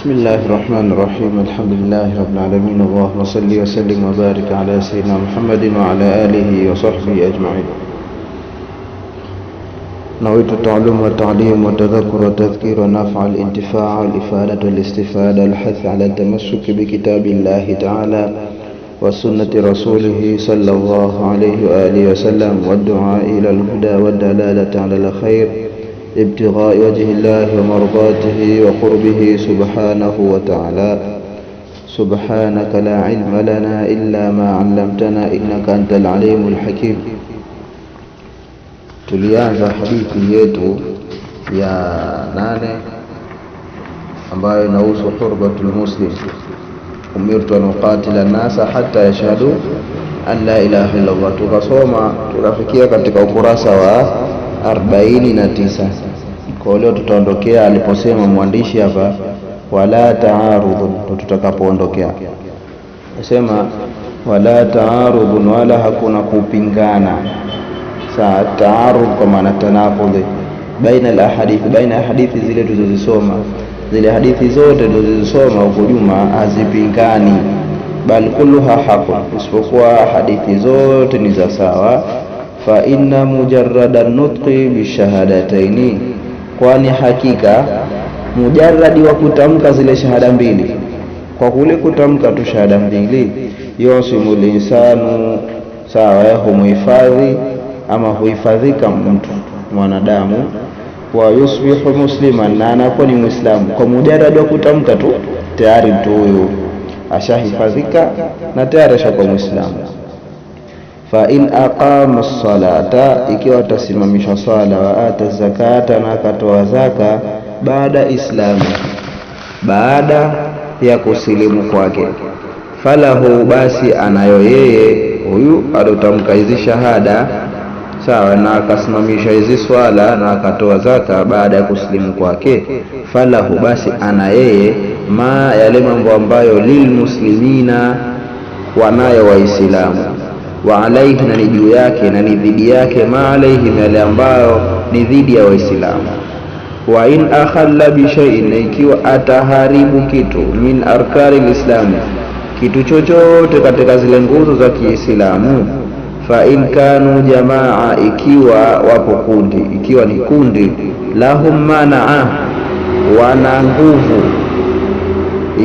بسم الله الرحمن الرحيم. الحمد لله رب العالمين، اللهم صل وسلم وبارك على سيدنا محمد وعلى آله وصحبه أجمعين. نويت التعلم والتعليم والتذكر والتذكير والنفع الانتفاع والإفادة والاستفادة، الحث على التمسك بكتاب الله تعالى وسنة رسوله صلى الله عليه وآله وسلم، والدعاء إلى الهدى والدلالة على الخير، ابتغاء وجه الله ومرضاته وقربه سبحانه وتعالى. سبحانك لا علم لنا إلا ما علمتنا إنك أنت العليم الحكيم. Tulianza hadithi yetu ya 8 ambayo inahusu hurbatul muslim. Umirtu an uqatila nasa hatta yashhadu an la ilaha illa Allah. Tukasoma tukafikia katika ukurasa wa 49. Kwa leo tutaondokea aliposema mwandishi hapa wala taarudhu, tutakapoondokea nasema wala taarudhu, wala hakuna kupingana. Saa taarudh kwa maana tanaqudhi baina alahadithi, baina hadithi zile tulizozisoma, zile hadithi zote tulizozisoma huko nyuma hazipingani, bal kulluha haqq, isipokuwa hadithi zote ni za sawa. Fa inna mujarrada nutqi bishahadataini, kwani hakika mujarradi wa kutamka zile shahada mbili, kwa kule kutamka tu shahada mbili, yusimu linsanu, sawa, humuhifadhi ama huhifadhika mtu mwanadamu, wa yusbihu musliman, na anakuwa ni Muislamu. Kwa mujarradi wa kutamka tu tayari mtu huyu ashahifadhika na tayari ashakuwa Muislamu. Fa in aqama as-salata, ikiwa atasimamisha sala, wa ata zakata, na akatoa zaka, baada islamu, baada ya kusilimu kwake, falahu, basi anayo yeye huyu alotamka hizi shahada, sawa, na akasimamisha hizi swala na akatoa zaka baada ya kusilimu kwake, falahu, basi ana yeye ma, yale mambo ambayo lilmuslimina, wanayo Waislamu, wa alaihi, na ni juu yake, na ni dhidi yake, ma alaihim, yale ambayo ni dhidi ya Waislamu. Wa in akhalla bi shay'in, na ikiwa ataharibu kitu, min arkani lislami, kitu chochote katika zile nguzo za Kiislamu, fa in kanu jamaa, ikiwa wapo kundi, ikiwa ni kundi, lahum manaa, wana nguvu,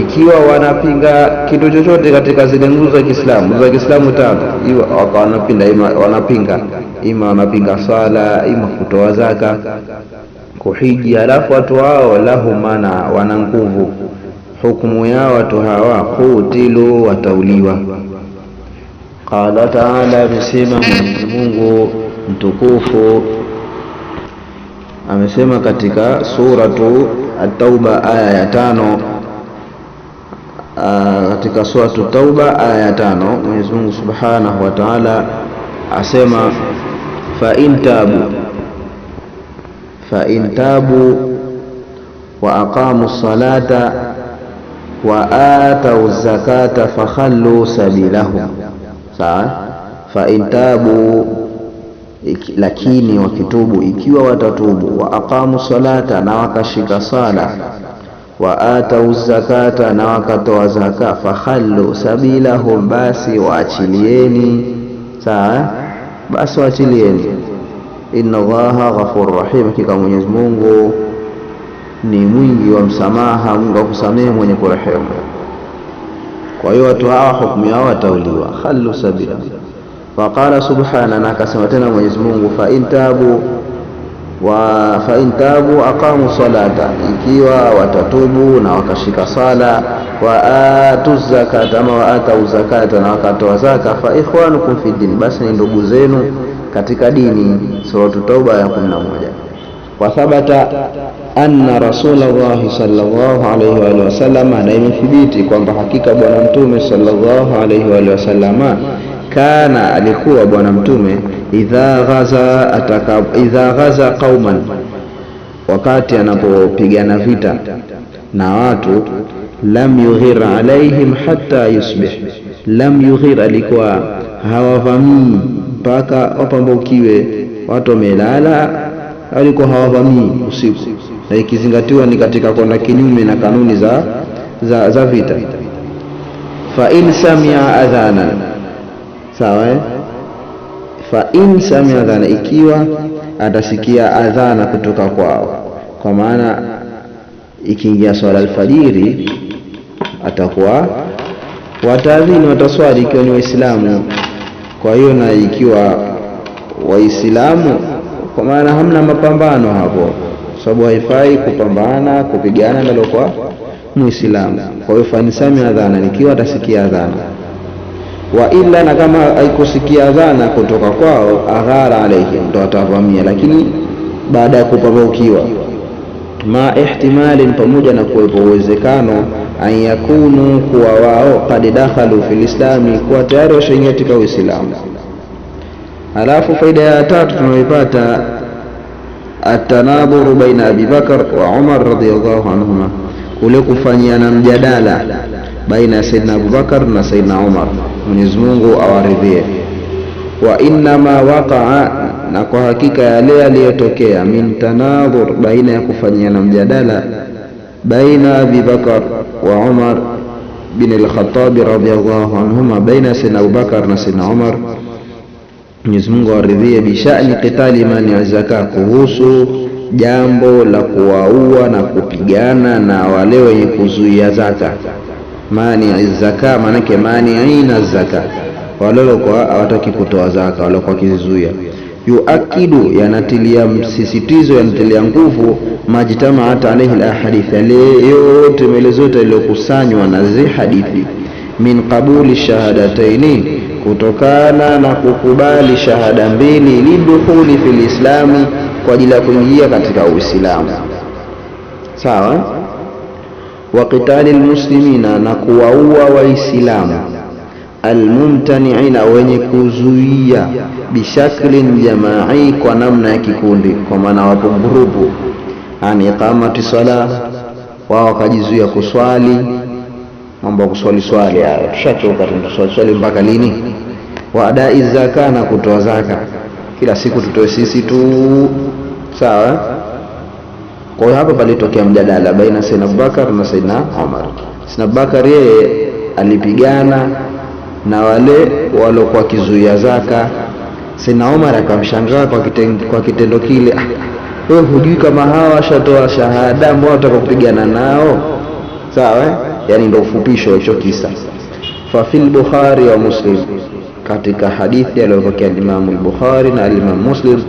ikiwa wanapinga kitu chochote katika zile nguzo za Kiislamu, za Kiislamu tatu, iwa wanapinga, ima wanapinga, ima wanapinga sala, ima kutoa zaka, kuhiji, alafu watu hao lahu mana, wana nguvu, hukumu yao watu hawa kutilu, watauliwa. Qala ta'ala, amesema Mwenyezi Mungu mtukufu, amesema katika suratu At-Tauba aya ya 5, katika suratu Tauba aya ya 5, Mwenyezi Mungu Subhanahu wa Ta'ala asema fa in tabu wa aqamu salata wa atau zakata fakhallu sabilahum. Sawa, fa in tabu, lakini wakitubu, ikiwa watatubu, wa aqamu salata, na wakashika sala, wa atau zakata, na wakatoa zaka, fakhallu sabilahum, basi waachilieni. Sawa, basi waachilieni. Inna Allaha ghafurur rahim, hakika Mwenyezi Mungu ni mwingi wa msamaha, Mungu akusamehe, mwenye kurehemu. Kwa hiyo watu hawa hukumu yao watauliwa, khallu sabila. Faqala subhana, na akasema tena Mwenyezi Mungu fa in tabu aqamu salata, ikiwa watatubu na wakashika sala, wa atu zakata, ama wa atau zakata, na wakatoa zaka, fa ikhwanukum fi din, basi ni ndugu zenu katika dini. Suratu Tauba ya 11. Wa thabata anna Rasulullah sallallahu alayhi wa sallam, na imethibiti kwamba hakika bwana mtume sallallahu alayhi wa sallam kana, alikuwa bwana mtume idha ghaza qauman, wakati anapopigana vita na watu, lam yughir alaihim hatta yusbih, lam yughir, alikuwa hawavamii mpaka wapambukiwe, watu wamelala, alikuwa hawavamii usiku, na ikizingatiwa ni katika kwenda kinyume na kanuni za za vita. Fa in samia adhana, sawa eh? Fa in samia adhana, ikiwa atasikia adhana kutoka kwao, kwa maana ikiingia swala alfajiri atakuwa wataadhini, wataswali ikiwa ni Waislamu. Kwa hiyo na ikiwa Waislamu, kwa maana hamna mapambano hapo, sababu haifai kupambana kupigana nalo kwa Muislamu. Kwa hiyo fa in samia adhana, ikiwa atasikia adhana. Wa illa, na kama haikusikia adhana kutoka kwao, aghara alaihim, ndo atavamia, lakini baada ya kupambaukiwa. Ma ihtimalin, pamoja na kuwepo uwezekano, an yakunu, kuwa wao qad dakhalu fil islami, kuwa tayari washaingia katika Uislamu. Alafu faida ya tatu tunayoipata, atanadhuru baina Abi Bakar wa Umar radhiyallahu anhuma, kule kufanyiana mjadala baina ya Saidina Abubakar na Saidina Umar, Mwenyezi Mungu awaridhie. Wa innama waqa'a, na kwa hakika yale yaliyotokea, min tanadhur, baina ya kufanyiana mjadala baina Abi Bakar wa Umar bin al-Khattab radhiyallahu anhuma, baina ya Saidina Abubakar na Saidina Umar, Mwenyezi Mungu awaridhie, bishani qitali mani zaka, kuhusu jambo la kuwaua na kupigana na wale wenye kuzuia zaka. Mani zaka maanake maniina zaka, wale waliokuwa hawataki kutoa zaka, waliokuwa wakizizuia. Yuakidu, yanatilia msisitizo, yanatilia nguvu, majtamaat alaihi alahadith, yale yote maelezo yote yaliyokusanywa na zi hadithi, min qabuli shahadataini, kutokana na kukubali shahada mbili, lidukhuli fil islami, kwa ajili ya kuingia katika Uislamu. Sawa. Wa qitali almuslimina, na kuwaua Waislamu, almumtaniina, wenye kuzuia, bishaklin jamai, kwa namna ya kikundi, kwa maana wapo grupu, an iqamati sala, wao wakajizuia kuswali, mambo ya kuswali swali hayo tushachoka, tunaswali swali mpaka lini? Wa adai zaka, na kutoa zaka, kila siku tutoe sisi tu, sawa. Kwa hiyo hapa palitokea mjadala baina Saidina Abubakar na Saidina Umar. Saidina Abubakar yeye alipigana na wale waliokuwa kizuia zaka. Saidina Umar akamshangaa kwa kitendo kile, wewe hujui kama hawa washatoa shahada, mbona unataka kupigana nao? Sawa eh? Yani ndio ufupisho wa hicho kisa. Fa fil Bukhari wa Muslim, katika hadithi aliyopokea Imam al-Bukhari na Imam Muslim,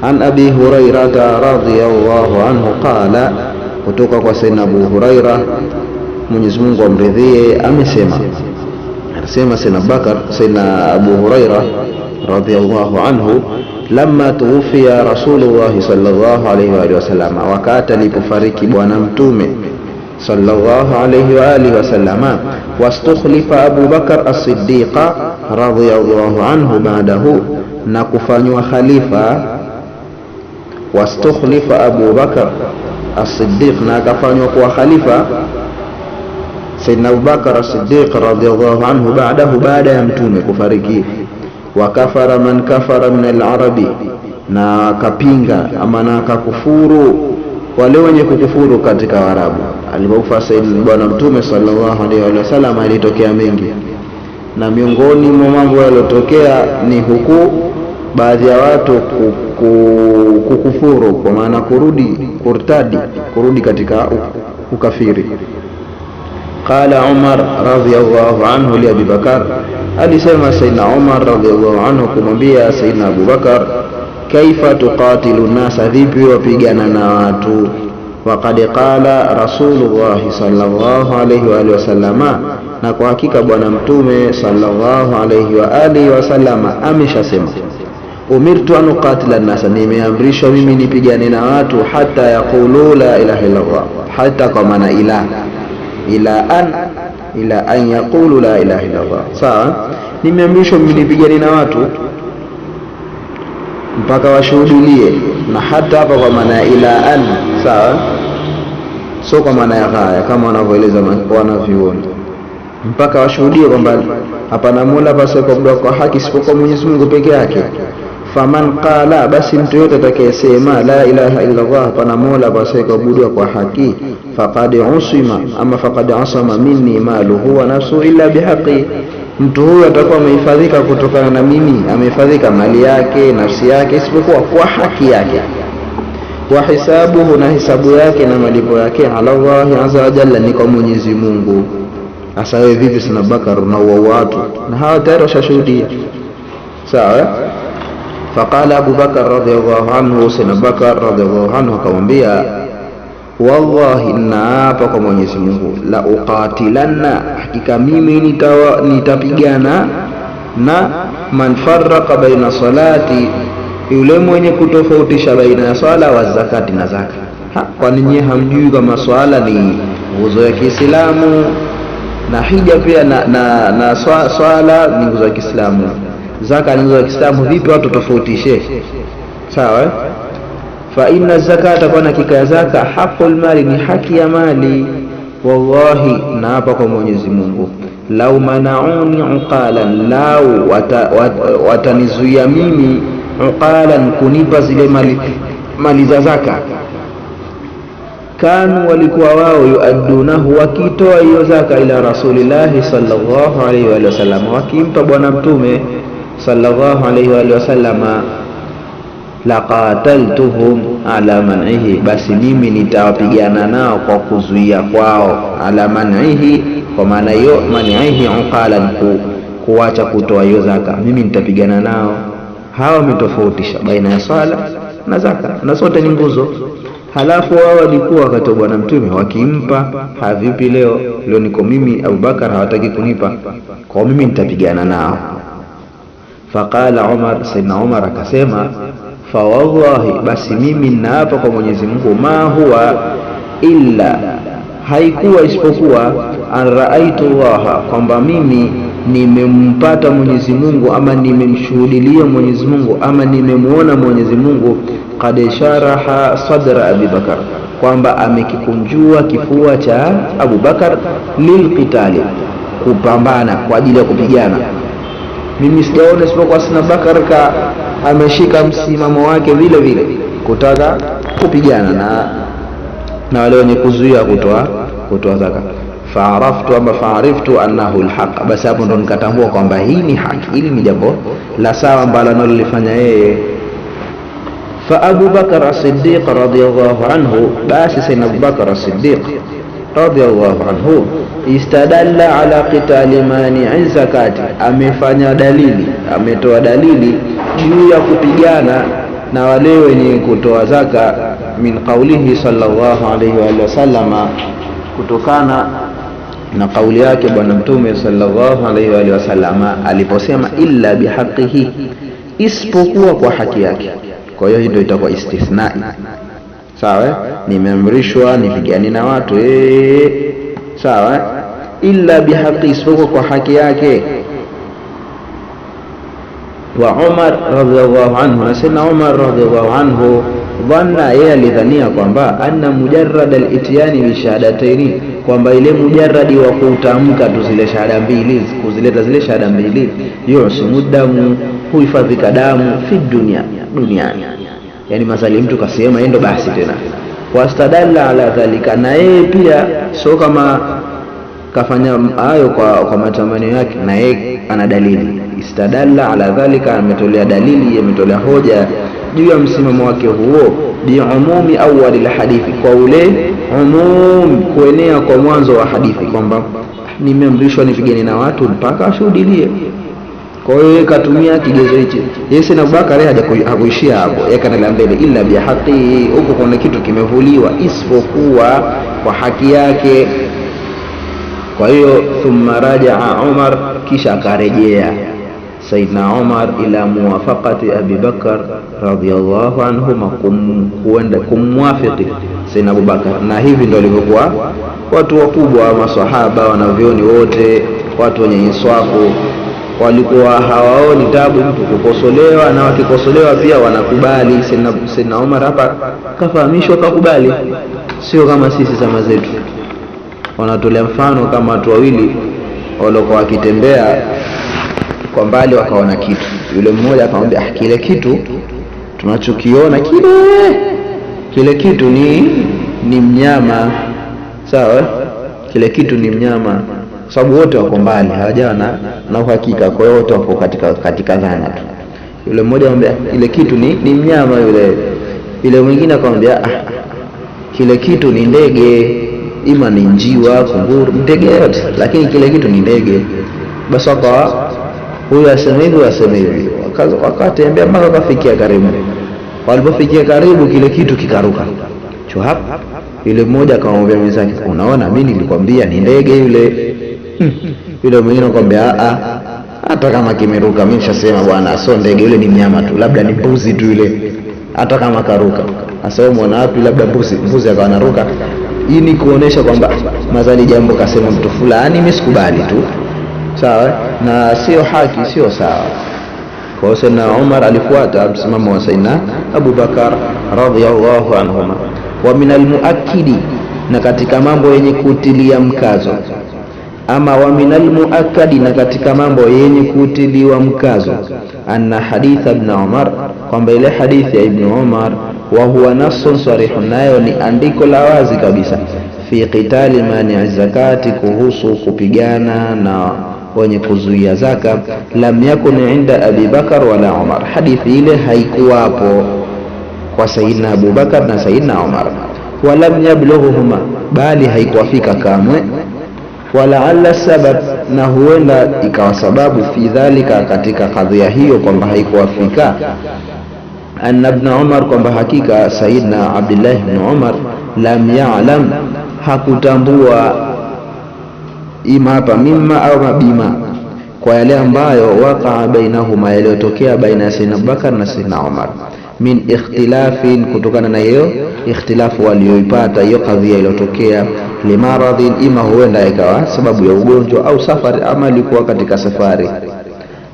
an Abi Hurairata radhiyallahu anhu qala, kutoka kwa Sayyidina Abu Huraira Mwenyezi Mungu amridhie, amesema, anasema Sayyidina Bakar, Sayyidina Abu Huraira radhiyallahu anhu, lamma tuwfiya Rasulullah sallallahu alayhi wa alihi wasallam, wakati alipofariki Bwana Mtume sallallahu alayhi wa alihi wasallama, wastukhlifa Abu Bakar as-Siddiq radhiyallahu anhu ba'dahu, na kufanywa khalifa, wastukhlifa Abu Bakar as-Siddiq, na akafanywa kuwa khalifa Sayyidina Abu Bakar as-Siddiq radhiyallahu anhu ba'dahu, baada ya mtume kufariki. Wa kafara man kafara min al-arabi, na akapinga ama na akakufuru wale wenye kukufuru katika Waarabu. Alipokufa Sayyidina Bwana Mtume sallallahu alaihi wasallam, alitokea mengi, na miongoni mwa mambo yaliyotokea ni huku baadhi ya watu kukufuru, kwa maana kurudi, kurtadi, kurudi katika ukafiri. Qala Umar radhiyallahu anhu li Abi Bakar, alisema Sayyidina Umar radhiyallahu anhu kumwambia Sayyidina Abu Bakar, kaifa tuqatilu nasa, vipi wapigana na watu? Waqad qala Rasulullah sallallahu alayhi wa alihi wasallama, na kwa hakika Bwana Mtume sallallahu alayhi wa alihi wasallama ameshasema, umirtu an uqatila nasa, nimeamrishwa mimi nipigane na watu, hata yaqulu la ilaha illa Allah, hata kwa maana ila an yaqulu la ilaha illa Allah. Sawa, nimeamrishwa mimi nipigane na watu mpaka washuhudilie, na hata hapa kwa maana ila an, sawa, sio kwa maana ya ghaya kama wanavyoeleza wanavyuoni, mpaka washuhudie kwamba hapana mola pasipo kuabudiwa kwa haki isipokuwa Mwenyezi Mungu peke yake. Faman qala, basi mtu yote atakayesema la ilaha illa Allah, hapana mola pasiye kuabudiwa kwa haki, faqad usima ama faqad asama minni maluhu wa nafsuhu illa bihaqi, mtu huyu atakuwa amehifadhika kutokana na mimi, amehifadhika mali yake, nafsi yake, isipokuwa kwa haki yake. Wa hisabuhu, na hisabu yake na malipo yake, ala Allahi azza wa jalla, ni kwa Mwenyezi Mungu. Asa wewe vipi, sina Bakar unaua watu na hawa tayari washashuhudia, sawa eh? Faqala Abu Bakar radhiyallahu anhu, Sayyidina Bakar radhiyallahu anhu akamwambia, wallahi, naapa kwa Mwenyezi Mungu, la uqatilanna, hakika mimi nitapigana na man farraqa baina salati, yule mwenye kutofautisha baina ya swala wa zakati na zaka. Kwani nyie hamjui kama swala ni nguzo ya Kiislamu na hija pia na swala ni nguzo ya Kiislamu, zaka ni nguzo ya Kiislamu, vipi watu tofautishe? Sawa eh? Fa inna zakata, kwa hakika ya zaka, haqqul mali, ni haki ya mali. Wallahi, naapa kwa Mwenyezi Mungu, lau manauni uqalan, lau watanizuia mimi uqalan, kunipa zile mali za zaka, kanu, walikuwa wao, yuaddunahu, wakitoa hiyo zaka, ila rasulillahi sallallahu alaihi wa sallam, wakimpa bwana mtume sallallahu alaihi wa sallama, laqataltuhum ala man'ihi, basi mimi nitawapigana nao kwa kuzuia kwao. Ala man'ihi, kwa maana hiyo man'ihi uqalan, kuacha kutoa hiyo zaka, mimi nitapigana nao. Hawa wametofautisha baina ya swala na zaka, na zote ni nguzo. Halafu wao walikuwa wakati wa bwana mtume wakimpa. Havipi leo? Leo niko mimi Abubakar, hawataki kunipa, kwa mimi nitapigana nao. Faqala Umar, Sayyidina Umar akasema, fa wallahi, basi mimi ninaapa kwa Mwenyezi Mungu, ma huwa illa, haikuwa isipokuwa, an raaitu Allaha, kwamba mimi nimempata Mwenyezi Mungu ama nimemshuhudilia Mwenyezi Mungu ama nimemuona Mwenyezi Mungu, qad sharaha sadra Abi Bakar, kwamba amekikunjua kifua cha Abu Bakar, lilqitali, kupambana kwa ajili ya kupigana. Mimi sijaona isipokuwa sina Bakar ka ameshika msimamo wake vile vile kutaka kupigana na wale wenye kuzuia kutoa zaka. Faaraftu ama faariftu annahu alhaq, basi hapo ndo nikatambua kwamba hii ni haki, hili ni jambo la sawa ambalo analolifanya yeye. Fa Abu Bakar as-Siddiq radhiyallahu anhu, basi Sayyidina Abu Bakar as-Siddiq radhiyallahu anhu istadalla ala qitali mani'i zakati, amefanya dalili, ametoa dalili juu ya kupigana na wale wenye kutoa zaka, min qaulihi sallallahu alayhi wa sallama, kutokana na kauli yake bwana mtume sallallahu alayhi wa sallama aliposema, illa bihaqihi, isipokuwa kwa haki yake. Kwa hiyo hii ndio itakuwa istithnai, sawa? Nimeamrishwa nipigane na watu sawa, illa bihaqi, isipokuwa kwa haki yake. Wa Umar radhiallahu anhu, na sayyidina Umar radhiallahu anhu, dhanna, yeye alidhania kwamba anna mujarrad al-ityani bi shahadataini, kwamba ile mujarradi wa kutamka tu zile shahada mbili, kuzileta zile shahada mbili, yusimu damu, huhifadhika damu, fi dunia, duniani, yani masali mtu kasema yeye ndo basi tena. Wastadalla ala dhalika, na yeye pia sio kama kafanya hayo kwa matamanio yake, na yeye ana dalili. Istadalla ala dhalika, ametolea dalili, ametolea hoja juu ya msimamo wake huo, biumumi awali hadithi, kwa ule umum, kuenea kwa mwanzo wa hadithi, kwamba nimeamrishwa nipigane na watu mpaka ashuhudilie. Kwa hiyo yeye katumia kigezo hichi. Yeye Sayyidina Abubakar hakuishia hapo, yeye kaendelea mbele, illa bihaqi, huko kuna kitu kimevuliwa, isipokuwa kwa haki yake. Kwa hiyo thumma rajaa Umar, kisha akarejea Sayyidina Umar ila muwafaqati Abi Bakar radhiyallahu anhuma, kuenda kumwafiki Sayyidina Abu Bakar. Na hivi ndio walivyokuwa watu wakubwa, maswahaba, wanavyoni wote, watu wenye inswafu, walikuwa hawaoni tabu mtu kukosolewa, na wakikosolewa pia wanakubali. Sayyidina Umar hapa kafahamishwa, kakubali, sio kama sisi zama zetu. Wanatolea mfano kama watu wawili waliokuwa wakitembea Kwa mbali wakaona kitu. Yule mmoja akamwambia, kile kitu tunachokiona kile kitu ni mnyama. Sawa, kile kitu ni mnyama, kwa sababu wote wako mbali, hawajawa na uhakika, kwa hiyo wote wako katika dhana tu. Yule mmoja akamwambia kile kitu ni mnyama yule. Yule mwingine akamwambia, kile kitu ni ndege, ima ni njiwa, kunguru, ndege yote, lakini kile kitu ni ndege. Basi wakawa huyu aseme hivi, aseme hivi, wakatembea mpaka wakafikia karibu. Walipofikia karibu, kile kitu kikaruka chwap. Yule mmoja akamwambia mwenzake, unaona, mimi nilikwambia ni ndege yule. Yule mwingine akamwambia, hata kama kimeruka mimi nishasema bwana, sio ndege yule, ni mnyama tu, labda ni mbuzi tu yule, hata kama karuka. Sasa wewe muona wapi? Labda mbuzi akawa anaruka. Hii ni kuonesha kwamba mazali jambo kasema mtu fulani, mimi sikubali tu, sawa, na sio haki, sio sawa. Kwa hiyo Sayyidina Umar alifuata msimamo wa Sayyidina Abu Bakar radhiyallahu anhuma. Wa minal muakkidi, na katika mambo yenye kutilia mkazo, ama wa minal muakkadi, na katika mambo yenye kutiliwa mkazo, anna haditha ibn Umar, kwamba ile hadithi ya Ibn Umar, wa huwa nassun sarihun, nayo ni andiko la wazi kabisa, fi qitali mani zakati, kuhusu kupigana na wenye kuzuia zaka, lam yakun inda Abi Bakar wala Umar, hadithi ile haikuwapo kwa Sayyidina Abu Bakar na Sayyidina Umar, walam yablughuhuma, bali haikuwafika kamwe. Walaalla sabab, na huenda ikawa sababu, fi dhalika, katika kadhia hiyo kwamba haikuwafika, anna ibn Umar, kwamba hakika Sayyidina Abdullah ibn Umar lam ya'lam, hakutambua ima hapa mimma au mabima, kwa yale ambayo waqaa bainahuma, yaliyotokea baina ya Sayyidina Abubakar na Sayyidina Umar, min ikhtilafin, kutokana na hiyo ikhtilafu walioipata, hiyo kadhia iliyotokea, limaradhin, ima huenda ikawa sababu ya ugonjwa au safari, ama alikuwa katika safari,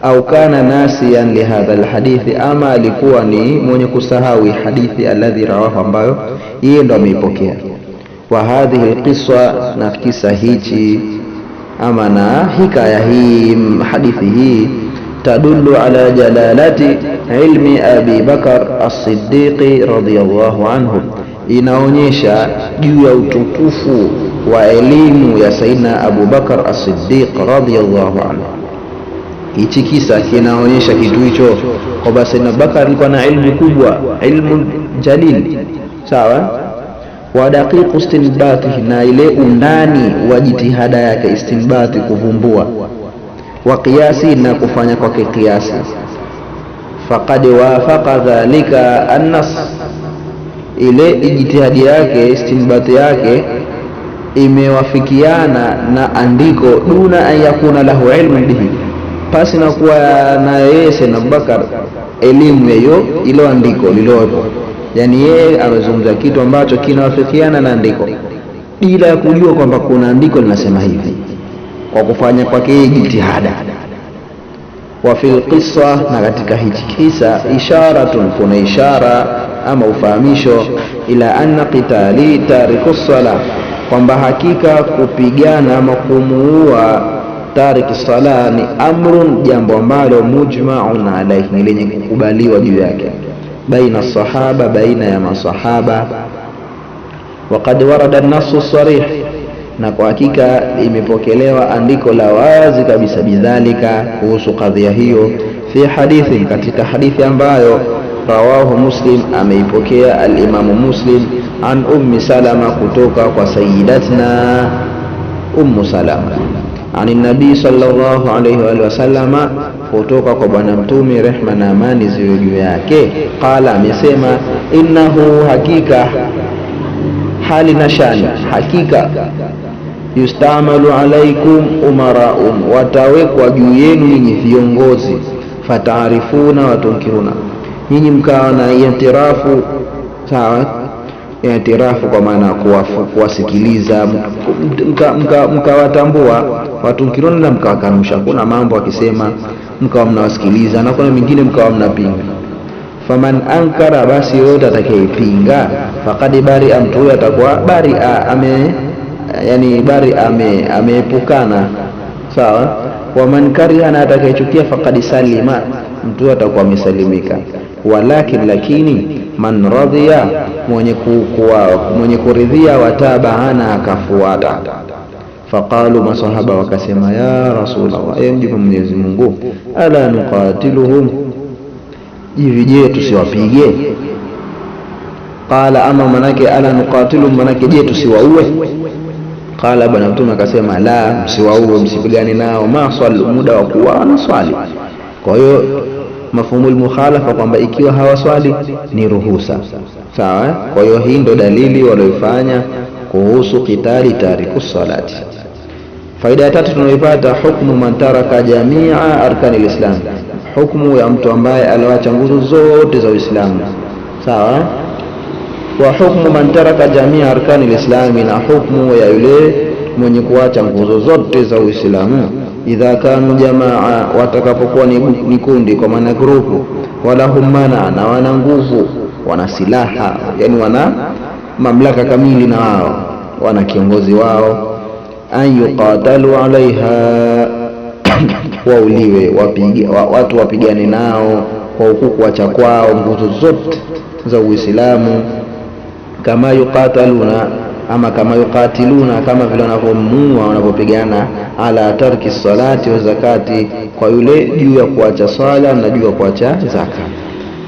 au kana nasiyan lihadha alhadithi, ama alikuwa ni mwenye kusahawi hadithi alladhi rawahu, ambayo yeye ndo ameipokea. Wa hadhihi alqissa, na kisa hichi ama na hikaya hii, hadithi hii, tadullu ala jalalati ilmi Abi Bakar as-Siddiqi radhiyallahu anhu, inaonyesha juu ya utukufu wa elimu ya Sayyidina Abu Bakar as-Siddiq radhiyallahu anhu. Hichi kisa kinaonyesha kitu hicho, kwamba Sayyidina Bakar alikuwa na ilmu kubwa, ilmu jalil, sawa, wa daqiqu istinbatihi, na ile undani wa jitihada yake, istinbati, kuvumbua, wa qiyasi, na kufanya kwake kiasi. Faqad wafaqa dhalika an-nas, ile ijtihadi yake, istinbati yake imewafikiana na andiko, duna an yakuna lahu ilmu bihi, pasi na kuwa na yeye Sayyidina Abubakar elimu hiyo ilo andiko lilopo. Yani yeye amezungumza kitu ambacho kinawafikiana na andiko bila ya kujua kwamba kuna andiko linasema hivi, kwa kufanya kwake jitihada. Wa fil qissa, na katika hichi kisa, isharatun, kuna ishara ama ufahamisho, ila anna qitali tariku sala, kwamba hakika kupigana ama kumuua tariki sala ni amrun, jambo ambalo mujma'un alayhi, ni lenye kukubaliwa juu yake, baina sahaba, baina ya masahaba. Waqad warada an-nass sarih, na kwa hakika imepokelewa andiko la wazi kabisa bidhalika, kuhusu kadhia hiyo, fi hadithi, katika hadithi ambayo rawahu Muslim, ameipokea al-Imamu Muslim, an Ummi Salama, kutoka kwa Sayyidatna Ummu Salama, ani nabii sallallahu alayhi wa sallama, kutoka kwa Bwana Mtume rehma na amani ziwe juu yake, qala, amesema, innahu, hakika hali na shani, hakika yustamalu alaikum umaraun, watawekwa juu yenu nyinyi viongozi, fataarifuna watunkiruna, nyinyi mkawa na itirafu, sawa, itirafu kwa maana kuwasikiliza, mkawatambua, watunkiruna na mkawakanusha. Kuna mambo akisema mkawa mnawasikiliza na kuna mingine mkawa mnapinga. Faman ankara, basi yote atakayepinga, faqad baria, mtu huyo atakuwa baria, ame yani bari ameepukana, sawa, Wa man kariha, na atakayechukia, faqad salima, mtu atakuwa amesalimika. Walakin, lakini man radhiya, mwenye kuridhia, watabaana, akafuata. Faqalu, masahaba wakasema, ya Rasulullah, e mjumbe Mwenyezi Mungu, ala nuqatiluhum, hivi je tusiwapige? Qala, ama manake ala nuqatiluhum, manake je tusiwaue? Qala, bwana mtume akasema, la, msiwaue, msipigane nao, ma swali, muda wa kuwa wanaswali. Kwa hiyo mafhumul mukhalafa kwamba ikiwa hawaswali ni ruhusa, sawa. Kwa hiyo hii ndo dalili walioifanya kuhusu qitali tariku salati. Faida ya tatu tunaoipata, hukmu man taraka jamia arkani lislam, hukmu ya mtu ambaye aliwacha nguzo zote za Uislamu, sawa. Wa hukmu man taraka jamia arkani lislami, na hukmu ya yule mwenye kuacha nguzo zote za Uislamu. Idha kanu jamaa, watakapokuwa ni kundi, kwa maana grupu, walahum mana, na wana nguvu, wana silaha, yani wana mamlaka kamili, na wao wana kiongozi wao, an yuqatalu alaiha, wauliwe, watu wapigane nao kwa huku kuacha kwao nguzo zote za Uislamu. Kama yuqataluna, ama kama yuqatiluna, kama vile wanavyomuua wanavyopigana, ala tarki salati wa zakati, kwa yule juu ya kuacha swala na juu ya kuacha zaka.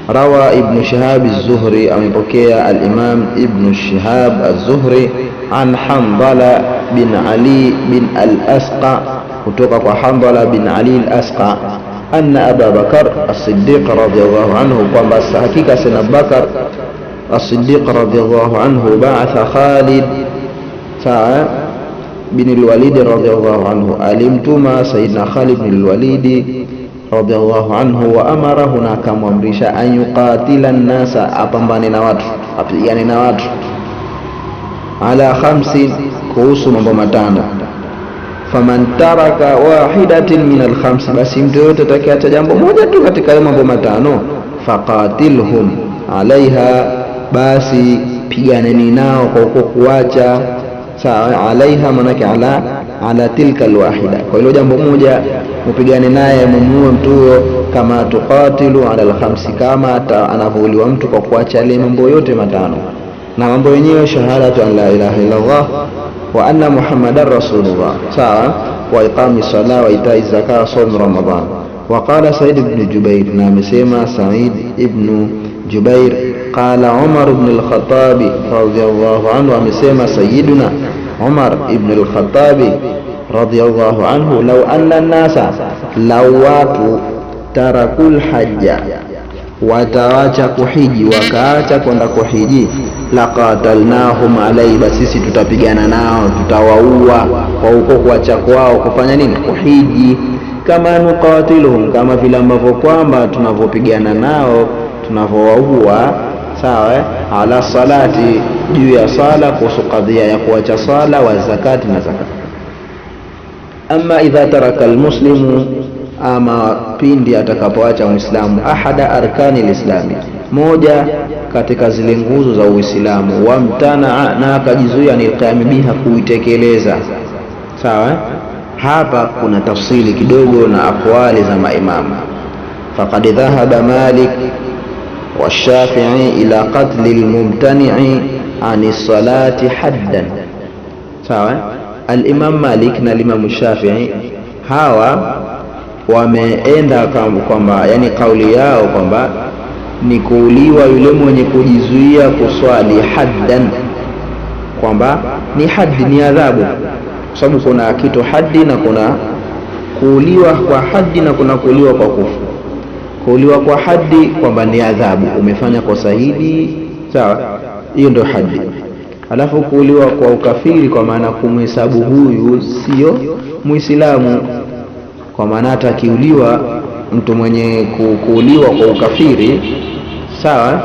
Rawa Ibn Shihab az-Zuhri, amepokea al-Imam Ibn Shihab az-Zuhri an Handala bin Ali bin al-Asqa, kutoka kwa Handala bin Ali al-Asqa, anna Aba Bakar as-Siddiq radhiyallahu anhu, kwamba hakika Sayyidina Bakar as-Siddiq radhiyallahu anhu ba'atha Khalid bin al-Walid radhiyallahu anhu, alimtuma Sayyidina Khalid bin al-Walid radhiyallahu anhu, wa amarahu, na akamwamrisha, an yuqatila an-nasa, apambane na watu, apigane na watu, ala khamsin, kuhusu mambo matano. Faman taraka wahidatin min alkhamsi, basi mtu yoyote atakayeacha jambo moja tu katika hayo mambo matano, faqatilhum alaiha, basi piganeni nao kwa uko kuacha. Sawa, alaiha manake ala tilka alwahida, kwa hilo jambo moja mupigane naye, mumuue mtu huyo. Kama tuqatilu ala alkhamsi, kama anavyouliwa mtu kwa kuacha yale mambo yote matano. Na mambo yenyewe shahadatu an la ilaha illa Allah wa anna muhammadan rasulullah, sawa, wa iqami sala wa itai zaka, saum Ramadan. Wa qala Said ibn Jubair, na amesema Said ibn Jubair, qala Umar ibn al-Khattab radhiyallahu anhu, amesema Sayyiduna Umar ibn al-Khattab radhiyallahu anhu, law anna an-nasa, law watu tarakul hajja, watawacha kuhiji, wakaacha kwenda kuhiji, laqatalnahum alai, basi sisi tutapigana nao, tutawaua kwa huko kuacha kwao kufanya nini? Kuhiji. Kama nuqatiluhum, kama vile ambavyo kwamba tunavyopigana nao, tunavyowaua, sawa, ala salati, juu ya sala, kuhusu kadhia ya kuacha sala, wa zakati na zakati. Ama idha taraka almuslimu, ama pindi atakapoacha muislamu, ahada arkani lislami, moja katika zile nguzo za Uislamu, wamtanaa, na akajizuia ni qiyam biha, kuitekeleza. Sawa, hapa kuna tafsili kidogo na aqwali za maimamu. Faqad dhahaba Malik wa Shafi'i ila qatli almumtani'i ani salati haddan. Sawa, al-Imam Malik na al-Imam Shafi'i hawa wameenda kwamba, yani kauli yao kwamba ni kuuliwa yule mwenye kujizuia kuswali haddan, kwamba ni haddi, ni adhabu, kwa sababu kuna kitu haddi na kuna kuuliwa kwa haddi na kuna kuuliwa kwa kufu. Kuuliwa kwa haddi kwamba ni adhabu, umefanya kosa hili, sawa, hiyo ndio haddi. Alafu kuuliwa kwa ukafiri, kwa maana kumhesabu huyu sio Muislamu, kwa maana hata akiuliwa mtu mwenye kuuliwa kwa ukafiri, sawa,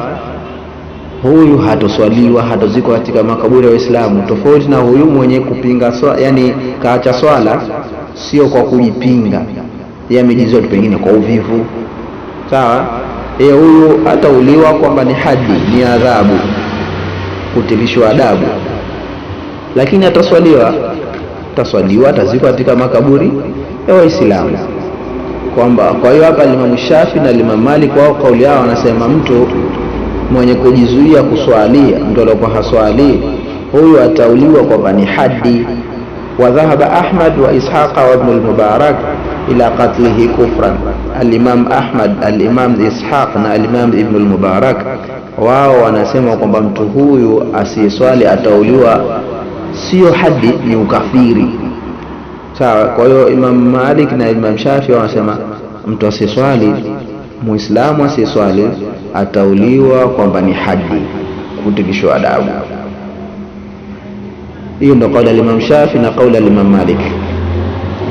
huyu hatoswaliwa, hatozikwa katika makaburi ya Waislamu, tofauti na huyu mwenye kupinga yani kaacha swala sio kwa kujipinga, yeye amejizuia tu pengine kwa uvivu, sawa. Yeye huyu hatauliwa kwamba ni hadi, ni adhabu, kutilishwa adabu, lakini ataswaliwa, ataswaliwa, atazikwa katika makaburi ya Waislamu. Kwamba kwa hiyo hapa Imam Shafi na Imam Malik wao kauli yao wanasema mtu mwenye kujizuia kuswali, mtu aliyokuwa haswali, huyu atauliwa kwamba ni hadi. Wa dhahaba Ahmad wa Ishaqa wa Ibn al-Mubarak ila qatlihi kufran. Al-Imam Ahmad, al-Imam Ishaq na al-Imam Ibn al-Mubarak wao wanasema kwamba mtu huyu asiyeswali atauliwa sio hadi, ni ukafiri. Sawa. Kwa hiyo Imam Malik na Imam Shafi wanasema mtu asiyeswali, Muislamu asiyeswali atauliwa kwamba ni hadi, kutikishwa adabu. Hiyo ndio kauli ya Imam Shafi na kauli ya Imam Malik.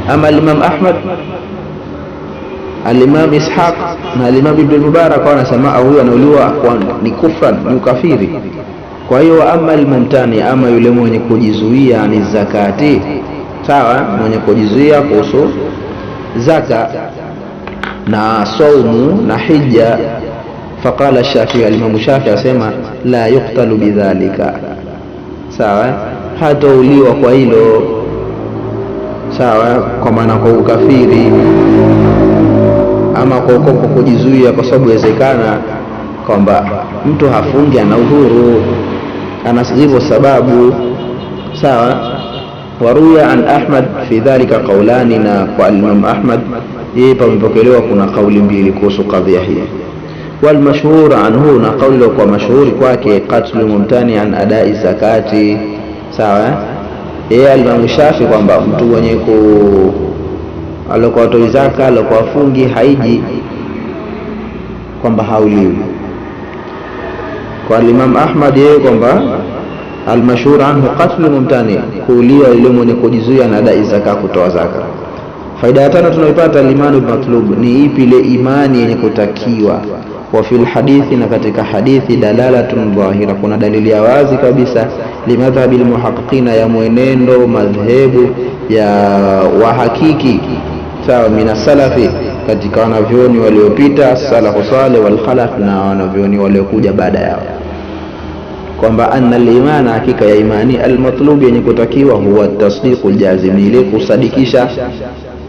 Ama Imam Ahmad, al-Imam Ishaq na al-Imam Ibn Mubarak wanasema huyu anauliwa ni kufran, ni ukafiri. Kwa hiyo ama al-mumtani, ama yule mwenye kujizuia ni zakati, sawa, mwenye kujizuia kuhusu zaka na saumu na hija, faqala Shafi, al-Imam Shafi asema la yuqtalu bidhalika, sawa, hatauliwa kwa hilo, sawa, kwa maana kwa ukafiri ama kwa kujizuia, kwa sababu inawezekana kwamba mtu hafungi, ana udhuru, ana zivyo sababu, sawa. Waruya an Ahmad fi dhalika qaulani, na kwa Imam Ahmad yeye pamepokelewa kuna kauli mbili kuhusu kadhia hii. Wal mashhur anhu, na kauli kwa mashuhuri kwake, qatlu mumtani an adai zakati, sawa. Yeye Imam Shafi kwamba mtu mwenye ku alikuwa atoi zaka, alikuwa afungi haiji, kwamba hauliwi. Kwa Imam Ahmad yeye kwamba almashhur anhu qatlu mumtani, kuuliwa yule mwenye kujizuia na adai zaka, kutoa zaka. Faida ya tano tunaipata al-imanu matlub, ni ipi ile imani yenye kutakiwa. Wa fil hadithi, na katika hadithi dalalatun dhahira, kuna dalili ya wazi kabisa limadhhabi almuhaqqiqina, ya mwenendo madhehebu ya wahakiki, sawa, mina salafi, katika wanavyoni waliopita salafu saleh wal khalaf, na wanavyoni waliokuja baada yao, kwamba anna al-imana, hakika ya imani al-matlub, yenye kutakiwa, huwa tasdiqu al-jazim, ile kusadikisha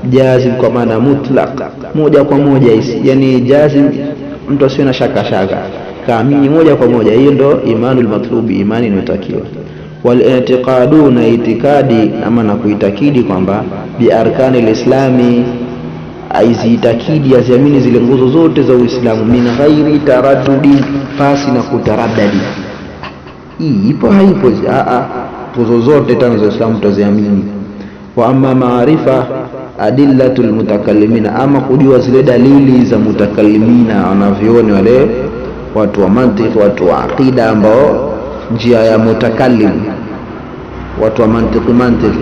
jazim, kwa maana mutlaq, moja kwa moja, yani jazim, mtu asiwe na shaka shaka, kaamini moja kwa moja. Hiyo ndo imanul matlubi, imani inayotakiwa. Wal i'tiqadu, na itikadi ama na kuitakidi kwamba bi arkani lislami, aiziitakidi aziamini zile nguzo zote za Uislamu, min ghairi taraddudi, pasi na kutaraddadi, hii ipo haipo, nguzo zote tano za Uislamu tutaziamini. Wa amma maarifa adillatul mutakallimina, ama kujua zile dalili za mutakallimina, wanavyoni wale watu wa mantiki, watu wa aqida, ambao njia ya mutakallim, watu wa mantiki mantiki,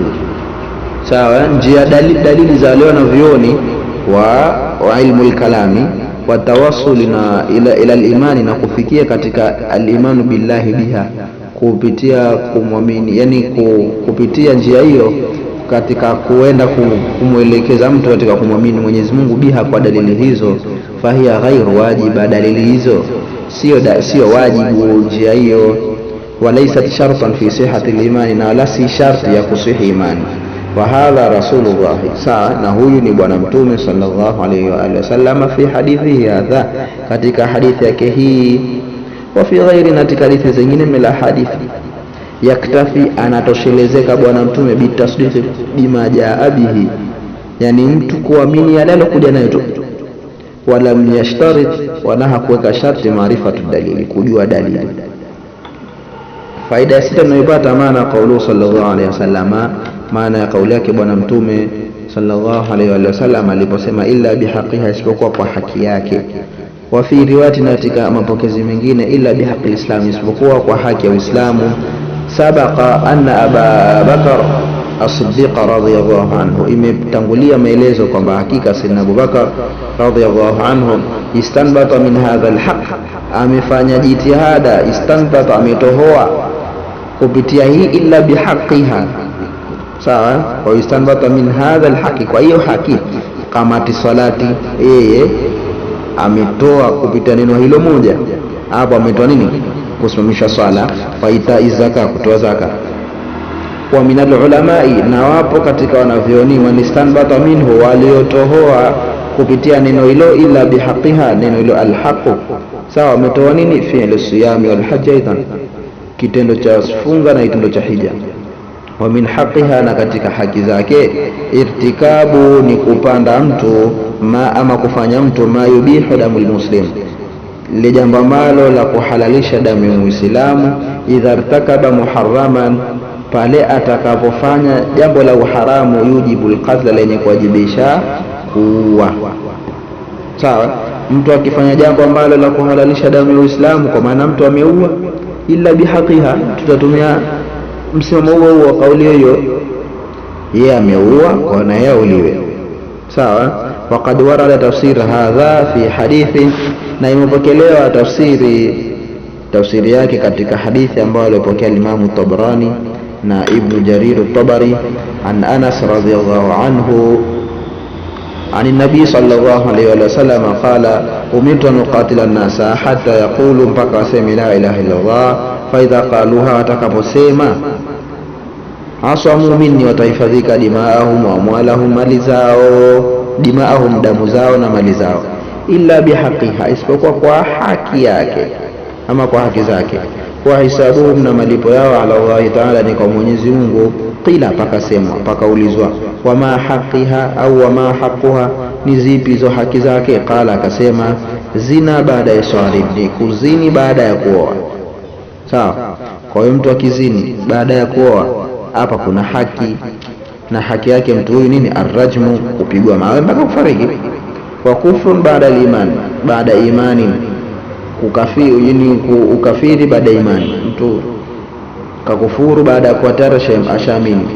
sawa, njia dalili za wale wanavyoni wa ilmu al-kalami wa tawassuli na ila al-imani, na kufikia katika al-imanu billahi biha, kupitia kumwamini, yani kupitia njia hiyo katika kuenda kumwelekeza mtu katika kumwamini Mwenyezi Mungu biha, kwa dalili hizo, fahiya ghairu wajiba, dalili hizo sio wajibu njia hiyo. Walaysat shartan fi sihhati al-imani, na wala si sharti ya kusihi imani. Wa hadha rasulullah, sawa, na huyu ni bwana mtume sallallahu alayhi wa alihi wasallam fi hadithihi hadha, katika hadithi yake hii, wa fi ghairi, na katika hadithi zingine mila hadithi, yaktafi, anatoshelezeka bwana mtume bitasdiqi bima jaa bihi, yani mtu kuamini yale alokuja nayo tu, wala yashtarit, wala hakuweka sharti maarifatu dalili, kujua dalili. Faida ya sita tunayoipata, maana kaulu sallallahu alayhi wasallam, maana ya kauli yake bwana mtume sallallahu alayhi wasallam aliposema illa bihaqiha, isipokuwa kwa haki yake. Wa fi riwayati, na katika mapokezi mengine, illa bihaqi alislam, isipokuwa kwa haki ya Uislamu. Sabaqa anna Aba Bakar as-Siddiq radhiyallahu anhu, imetangulia maelezo kwamba hakika Sayyidina Abu Bakar radhiyallahu anhu istanbata min hadha al-haq, amefanya jitihada, istanbata, ametohoa kupitia hii illa bihaqiha, sawa, kwa istanbata min hadha al-haqi, kwa hiyo haki, kamati salati, yeye ametoa kupitia neno hilo moja hapo, ametoa nini? Kusimamisha swala, waita zaka, kutoa zaka. Wa minal ulamai, na wapo katika wanavyoni, wanistanbata minhu, waliotohoa kupitia neno hilo, ila bihaqiha, neno hilo alhaqu. Sawa, wametoa nini? Fi'lu siyami wal hajj aidan, kitendo cha funga na kitendo cha hija. Wa min haqiha, na katika haki zake, irtikabu ni kupanda mtu ma, ama kufanya mtu ma yubihu damul muslim, lile jambo ambalo la kuhalalisha damu ya Muislamu, idha irtakaba muharraman, pale atakapofanya jambo la uharamu, yujibu alqatl, lenye kuwajibisha kuua. Sawa, mtu akifanya jambo ambalo la kuhalalisha damu ya Uislamu, kwa maana mtu ameua, illa bihaqiha, tutatumia msimamo huo huo, kauli hiyo, yeye ameua kwa na yeye auliwe. Sawa. Waqad warada tafsir hadha fi hadithi, na imepokelewa tafsiri yake katika hadithi ambayo alipokea Imamu Tabrani na Ibn Jarir at-Tabari an Anas radhiyallahu anhu عن النبي صلى الله عليه وسلم قال أمرت أن أقاتل الناس حتى يقولوا mpaka waseme la ilaha illa Allah, fa idha qaluha, watakaposema, asamu minni, watahifadhika, dimaahum wa amwalahum, mali zao, dimaahum, damu zao na mali zao, illa bihaqiha, isipokuwa kwa haki yake ama kwa haki zake, wa hisabuhum, na malipo yao, ala Allahi taala, ni kwa Mwenyezi Mungu. Qila, pakasemwa, pakaulizwa, wama haqiha au wama haquha, ni zipi hizo haki zake? Qala, akasema, zina baada ya swali, ni kuzini baada ya kuoa. Sawa. Kwa hiyo mtu akizini baada ya kuoa, hapa kuna haki, na haki yake mtu huyu nini? Arrajmu, kupigwa mawe mpaka kufariki. Wa kufrun baada al-iman, baada imani, kukafiri, yani ukafiri baada imani, mtu kakufuru baada ya kuwa tayari ashaamini.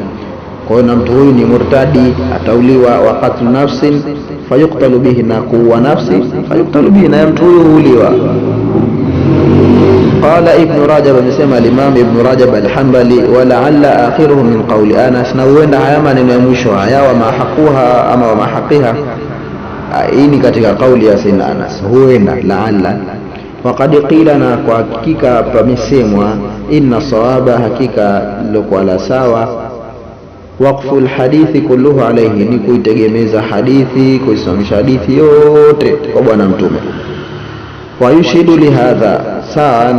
Kwa hiyo na mtu huyu ni murtadi, atauliwa. Wa qatlu nafsin fayuktalu bihi, na kuua nafsi, fayuktalu bihi, na mtu huyu huuliwa. Qala Ibn Rajab, amesema al-Imam Ibn Rajab al-Hanbali, wa la'alla akhiruhu min qawli Anas, na huenda haya maneno ya mwisho haya, wa mahaquha ama wa mahaqiha, hii ni katika kauli ya Sayyidina Anas, huenda la'alla. Waqad qila, na kwa hakika pamesemwa, inna sawaba, hakika lilokuwa la sawa, waqfu alhadithi kulluhu alayhi, ni kuitegemeza hadithi, kuisimamisha hadithi yote kwa Bwana Mtume. Wa yushidu lihadha, sawa,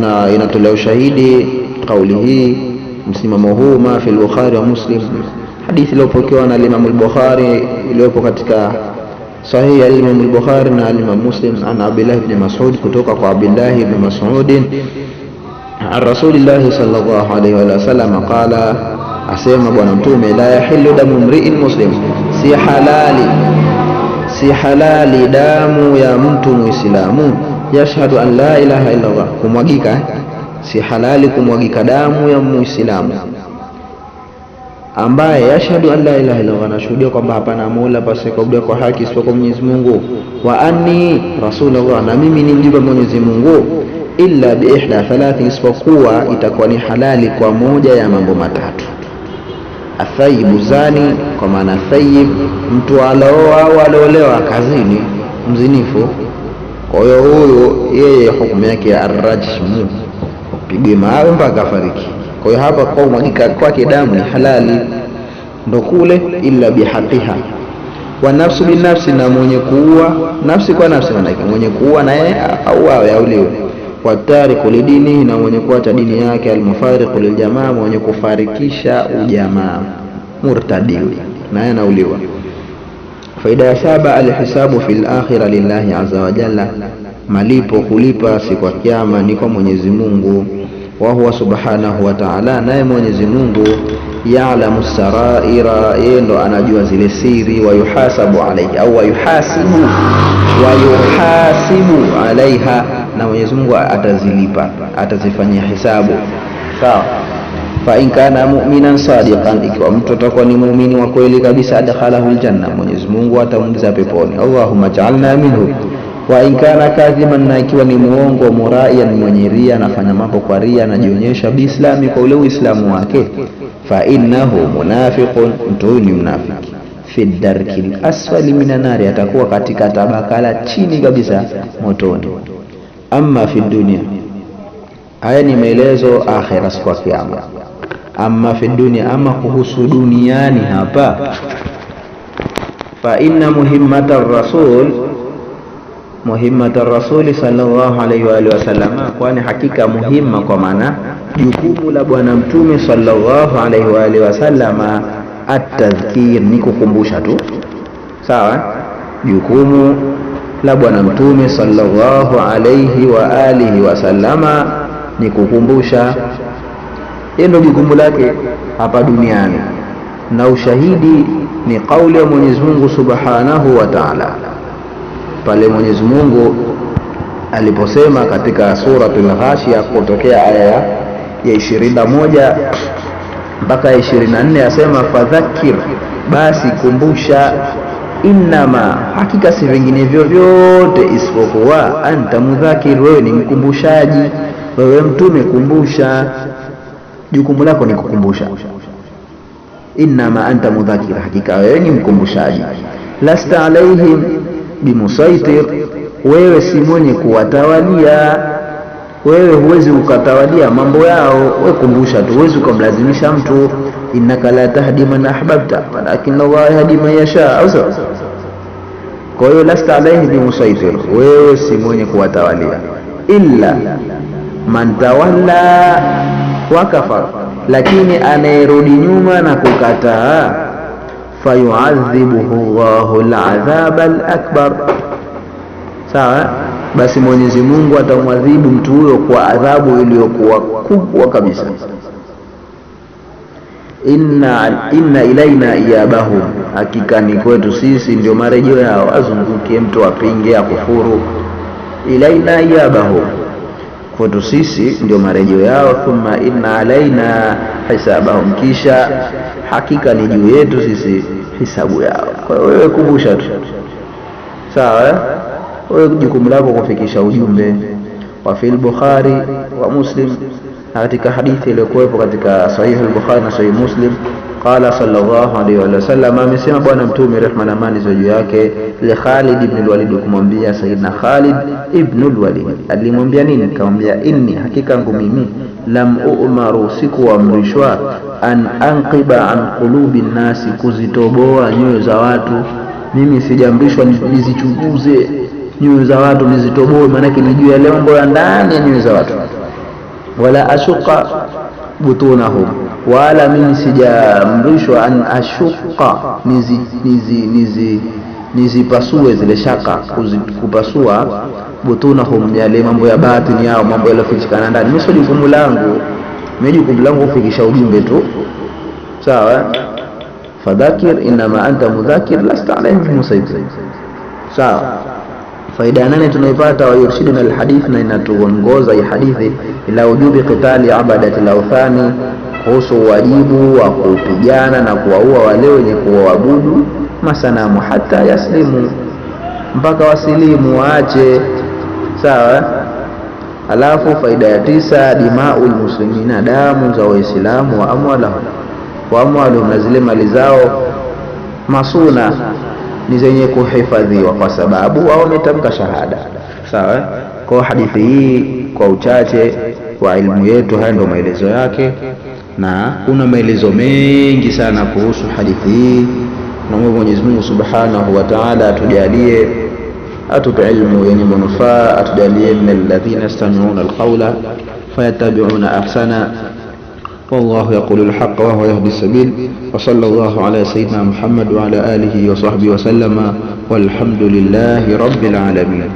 na inatolea ushahidi kauli hii, msimamo huu, ma fi al-Bukhari wa Muslim, hadithi iliyopokewa na Imam al-Bukhari, iliyopo katika sahihi ya Imam al-Bukhari na Imam Muslim, an Abdullah ibn Mas'ud, kutoka kwa Abdullah ibn Mas'ud, an Rasulillah sallallahu alayhi wa sallam qala, asema Bwana Mtume, la yahillu damu mri'in muslim, si halali, si halali damu ya mtu Muislamu, yashhadu an la ilaha illa Allah, kumwagika, si halali kumwagika damu ya Muislamu ambaye yashhadu an la ilaha illa Allah, anashuhudia kwamba hapana mola pasiye kwa haki isipokuwa Mwenyezi Mungu, wa anni rasulullah, na mimi ni mjumbe wa Mwenyezi Mungu, illa bi ihda thalathi, isipokuwa itakuwa ni halali kwa moja ya mambo matatu. Athayibu zani, kwa maana thayib, mtu alooa au aloolewa kazini, mzinifu. Kwa hiyo huyu yeye hukumu yake ya arrajmu, pigwe mawe mpaka afariki. Kwa hiyo hapa kwa kumwagika kwake damu ni halali, ndo kule illa bihaqiha. Wa nafsu binafsi, na mwenye kuua nafsi kwa nafsi, maanake mwenye kuua naye auawe, auliwe. Watariku lidini, na mwenye kuacha dini yake. Almufariqu liljamaa, mwenye kufarikisha ujamaa, murtadiwi, naye anauliwa. Faida ya saba, alhisabu fil akhira lillahi azza wa jalla, malipo kulipa siku ya kiyama ni kwa Mwenyezi Mungu. Wa huwa subhanahu wa ta'ala, naye Mwenyezi Mungu ya'lamu saraira, yeye ndo anajua zile siri. Wa yuhasabu alaihi au wayuhasibu, wayuhasibu alaiha, na Mwenyezi Mungu atazilipa, atazifanyia hisabu. Sawa. Fa in kana mu'minan sadiqan, ikiwa mtu atakuwa ni muumini wa kweli kabisa, adkhalahu aljanna, Mwenyezi Mungu atamuingiza peponi. Allahumma ja'alna minhu. Wa in kana kadhiban, na ikiwa ni muongo, muraian, mwenye ria, anafanya mambo kwa ria, anajionyesha biislami, kwa ule uislamu wake, fa innahu munafiqun, mtu huyu ni mnafiki. Fi darkil asfali minan nari, atakuwa katika tabaka la chini kabisa motoni. Amma fi dunia, haya ni maelezo akhira, siku ya kiyama. Amma fi dunia, ama kuhusu duniani hapa, fa inna muhimmata rasul, muhimmata rasuli sallallahu alaihi wa alihi wasallam, kwani hakika muhimma kwa maana jukumu la bwana mtume sallallahu alaihi wa alihi wasallama, atadhkir, ni kukumbusha tu. Sawa, jukumu la bwana mtume sallallahu alaihi wa alihi wasallama ni kukumbusha. Hiyo ndio jukumu lake hapa duniani, na ushahidi ni kauli ya Mwenyezi Mungu Subhanahu wa Ta'ala, pale Mwenyezi Mungu aliposema katika Suratul Ghashiya kutokea aya ya 21 mpaka 24, asema fadhakir, basi kumbusha, innama, hakika si vinginevyo vyote isipokuwa anta mudhakir, wewe ni mkumbushaji. Wewe mtume kumbusha, jukumu lako ni kukumbusha. Innama anta mudhakir, hakika wewe ni mkumbushaji. Lasta alaihim bimusaitir, wewe si mwenye kuwatawalia, wewe huwezi ukatawalia mambo yao, wewe kumbusha tu, huwezi ukamlazimisha mtu. Innaka la tahdi man ahbabta walakin Allah yahdi man yasha, au sio? Kwa hiyo lasta alaihi bimusaitir, wewe si mwenye kuwatawalia. Illa man tawalla wa kafar, lakini anayerudi nyuma na kukataa, fayuadhibuhu Allahu al-adhaba al-akbar. Sawa, basi Mwenyezi Mungu atamwadhibu mtu huyo kwa adhabu iliyokuwa kubwa kabisa. Inna ilaina iyabahum, hakika ni kwetu sisi ndio marejeo yao. Azunguke mtu apinge akufuru, ilaina iyabahum, kwetu sisi ndio marejeo yao. Thumma inna alaina hisabahum, kisha hakika ni juu yetu sisi hisabu yao. Kwa hiyo wewe kumbusha tu, sawa. Wewe jukumu lako kufikisha ujumbe. Wa fil Bukhari wa Muslim, na katika hadithi iliyokuwepo katika Sahih al-Bukhari na Sahih Muslim, qala sallallahu alaihi wa sallam, amesema bwana mtume rehma na amani ziwe juu yake, li Khalid ibn al-Walid, kumwambia Sayyidina Khalid ibn al-Walid. Alimwambia nini? Akamwambia inni, hakika yangu mimi, lam umaru, sikuamrishwa, an anqiba an qulubi nnasi, kuzitoboa nyoyo za watu. Mimi sijaamrishwa nizichunguze nyoyo za watu nizitoboe, maanake nijue yale mambo ya ndani ya nyoyo za watu. Wala ashuqa butunahum, wala mimi sijaamrishwa an ashuqa, nizipasue zile shaka, kupasua butunahum, yale mambo ya batini yao, mambo yaliyofichikana ndani. Mimi sio jukumu langu, mimi jukumu langu kufikisha ujumbe tu, sawa. Fadhakir inama anta mudhakir lasta alaihim bimusaitir, sawa. Faida nane tunaipata, wa yurshiduna alhadith, na inatuongoza hii hadithi ila ujubi qitali abadati alawthani, kuhusu wajibu wa kupigana na kuwaua wale wenye kuwaabudu masanamu, hata yaslimu, mpaka wasilimu waache, sawa. Alafu faida ya tisa, dimaul muslimina, damu za Waislamu, wa amwalahum, wa amwaluhum, na zile mali zao masuna ni zenye kuhifadhiwa kwa sababu wao wametamka shahada, sawa. Kwa hadithi hii kwa uchache wa ilmu yetu, haya ndio maelezo yake, na kuna maelezo mengi sana kuhusu hadithi hii. Naomba Mwenyezi Mungu Subhanahu wa Ta'ala atujalie, atupe ilmu yenye manufaa, atujalie min alladhina yastami'una alqawla fayattabi'una ahsana. والله يقول الحق وهو يهدي السبيل. وصلى الله على سيدنا محمد وعلى آله وصحبه وسلم، والحمد لله رب العالمين.